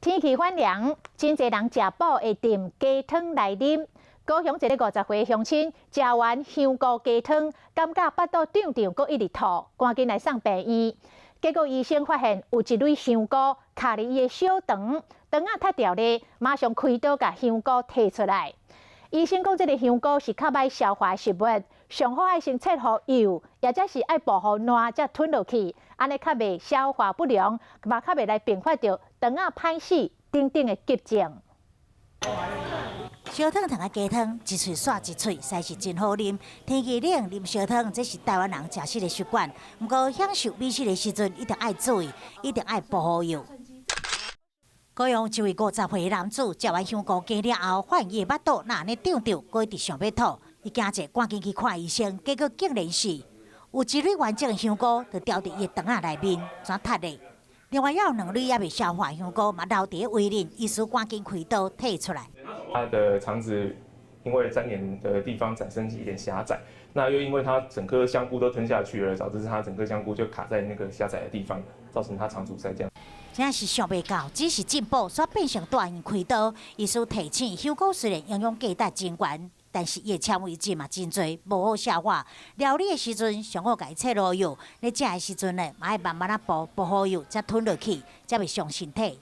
天氣反涼，真濟人食補會點雞湯來啉。高雄一个50歲鄉親食完香菇雞湯，感覺腹肚脹脹，閣一直吐，趕緊來送病院。結果醫生發現有一蕊香菇卡佇伊的小腸，腸仔塌掉咧，馬上開刀共香菇提出來。醫生講，這个香菇是較䆀消化的食物，上好愛先切予幼，抑者是愛剝予爛才吞落去，按呢較袂消化不良，嘛較袂來併發著腸仔歹死等等的急症。燒燙燙的雞湯，一喙煞一喙，實在是真好啉。天氣冷，啉燒湯，這是台灣人食食的習慣。毋過享受美食的時陣，一定愛注意，一定愛剝予幼。高雄一位50歲男子食完香菇雞了後，發現伊的腹肚若按呢脹脹，閣一直想欲吐，伊驚者趕緊去看醫生，結果竟然是有一蕊完整的香菇就牢佇伊的腸仔內面，怎窒咧？另外，猶有兩蕊猶未消化香菇嘛留佇胃裡，醫師趕緊開刀提出來。他的腸子因為粘連的地方產生一點狹窄，那又因為他整顆香菇都吞下去了，導致他整顆香菇就卡在那個狹窄的地方，造成他腸阻塞這樣。真是想袂到，只是進補，煞變成大院開刀。醫師提醒，香菇雖然營養價值真懸，但是伊的纖維質嘛真濟，無好消化。料理的時陣，上好共伊切予幼；咧食的時陣呢，嘛愛慢慢仔剝，剝予幼，才吞落去，才袂傷身體。